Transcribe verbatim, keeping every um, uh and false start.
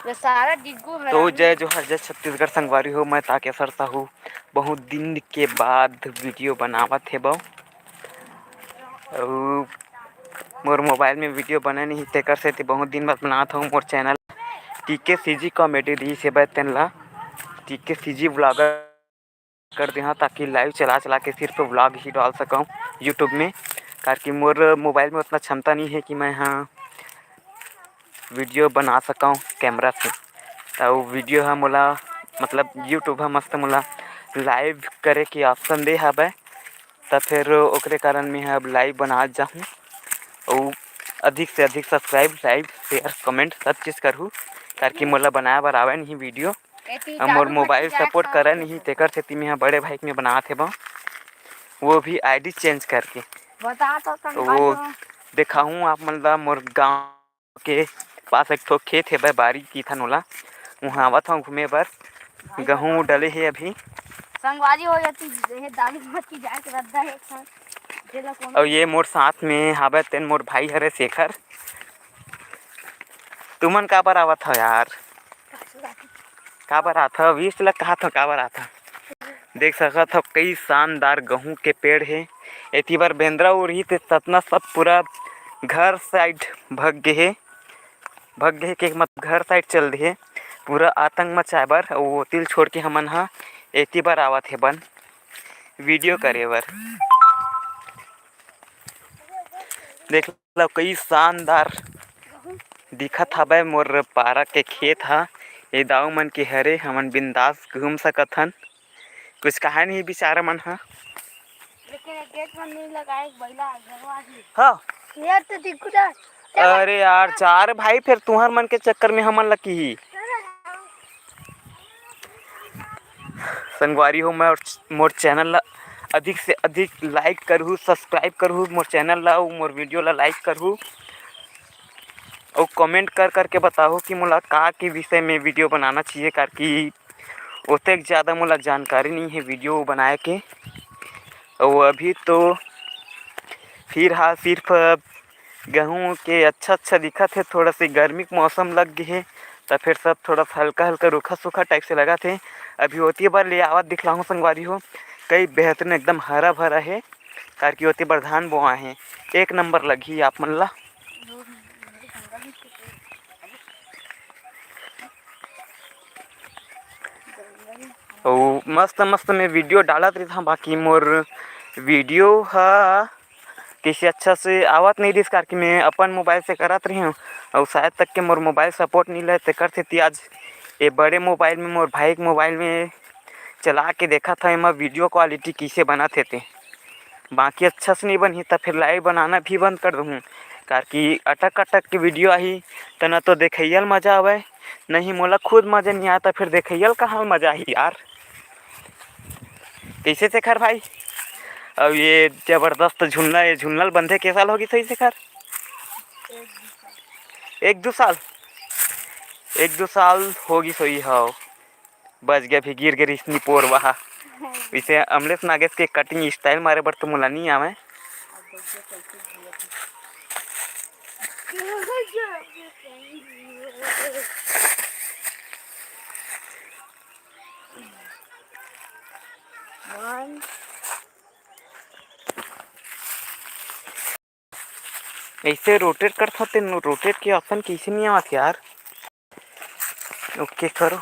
तो जय जोहार, जय छत्तीसगढ़ संगवारी हो। मैं ताकेसर साहू, बहुत दिन के बाद वीडियो बनावत हे बो। अउ मोर मोबाइल में वीडियो बने नहीं, तेकर सेती बहुत दिन बाद बनात हूँ। मोर चैनल टीके सीजी कॉमेडी रही से बै तेन ला टीके सीजी व्लॉगर कर देहा, ताकि लाइव चला चला के सिर्फ व्लॉग ही डाल सकूँ यूट्यूब में, काबर कि मोर मोबाइल में उतना क्षमता नहीं है कि मैं हाँ वीडियो बना सकूँ कैमरा से। तो वीडियो है मोला, मतलब यूट्यूब है मस्त मोला लाइव करे के ऑप्शन दे हवे, तो फिर ओकरे कारण मैं अब लाइव बना जाऊँ। और अधिक से अधिक सब्सक्राइब, लाइव, शेयर, कमेंट सब चीज़ करूँ, ताकि मोला बनाए बर आवे नहीं वीडियो। अब मोर मोबाइल सपोर्ट करे नहीं, तेकर सेती मैं बड़े भाई के में बनात हे बा, वो भी आईडी चेंज करके। बता तो तो संगवारी वो हो। देखाहूँ आप मन ला। मोर गांव के पास एक ठो खेत हे बे, बारी की थन ओला, वहाँ आवत हूँ घूमे बर। गहूँ डले हे अभी। संगवारी हो जाती, ये दारू मत की जाए के रद्दा है एक साथ। जेला कौन और ये मोर साथ में हावे तेन मोर भाई हरे शेखर। तुमन काबर आवत हो यार? काबर आत हो? वीस लग कहा था, काबर आत हो? देख सकत हो, कई शानदार गहूँ के पेड़ हे। एती बार बेंदरा उरही ते सतना सब पूरा घर साइड भग गे हे, भग गे हे के मतलब घर साइड चल दे हे, पूरा आतंक मचाए बर। अउ ओतिल छोड़ के हमन ह एती बार आवत हे बन वीडियो करे बर। देख लो, कई शानदार दिखत हवय मोर पारा के खेत ह। ये दाऊ मन के हरे, हमन बिंदास घूम सकत हन। कुछ कहा नहीं बिचारा मन ह। लेकिन ये गेट मन नहीं लगाए, बैला घरवा ही। हाँ। ये तो दिखु जा। अरे यार, चार भाई, फिर तुहर मन के चक्कर में हमन लकी ही। संगवारी हो, मैं मोर चैनल ला अधिक से अधिक लाइक करहू, सब्सक्राइब करहू मोर चैनल ला, अउ मोर वीडियो ला लाइक करहू, अउ कमेंट कर करके बताहू कि मोला का के विषय में वीडियो बनाना चाहिए, काबर कि ओतेक ज़्यादा मोला जानकारी नहीं है वीडियो बनाए के। अउ अभी तो फिलहाल सिर्फ गहूँ के अच्छा अच्छा दिखत हे, थोड़ा से गर्मी के मौसम लग गे हे, त फिर सब थोड़ा सा हल्का हल्का रूखा सूखा टाइप से लगत हे। अभी ओती बर ले आवत दिखलाहूँ संगवारी हो, कई बेहतरीन एकदम हरा भरा हे, काबर कि ओती बर धान बोआ हे, एक नंबर लगही आप मन ला। अउ मस्त मस्त में वीडियो डालत रहिथंव, बाकी मोर वीडियो ह कइसे अच्छा से आवत नहीं रिहिस, काबर कि मैं अपन मोबाइल से करत रहिहंव, अउ शायद तक के मोर मोबाइल सपोर्ट नहीं ले, तेकर सेती आज ये बड़े मोबाइल में, मोर भाई के मोबाइल में चला के देखत हंव, एमा वीडियो क्वालिटी कइसे बनत हे ते। बाकी अच्छा से नहीं बनही, त फिर लाइव बनाना भी बंद कर दूहूँ, काबर कि अटक अटक के वीडियो आही, त न तो देखइया ल मजा आवय, नहीं मोला खुद मजा नहीं आय, त फिर देखइया ल कहाँ मजा आही यार। कइसे शेखर भाई? अब ये जबरदस्त झुलना, ये झुलना ल बंधे के साल होगिस होही शेखर? एक दू साल, एक दू साल होगिस होही। हव, बच गया, भी गिर गे रिहिस निपोरवा। इसे अमलेश नागेश के कटिंग स्टाइल मारे बर तो मोला नहीं आवे। ऐसे रोटेट करत होते, रोटेट के ऑप्शन कइसे नहीं आवत यार? ओके करो।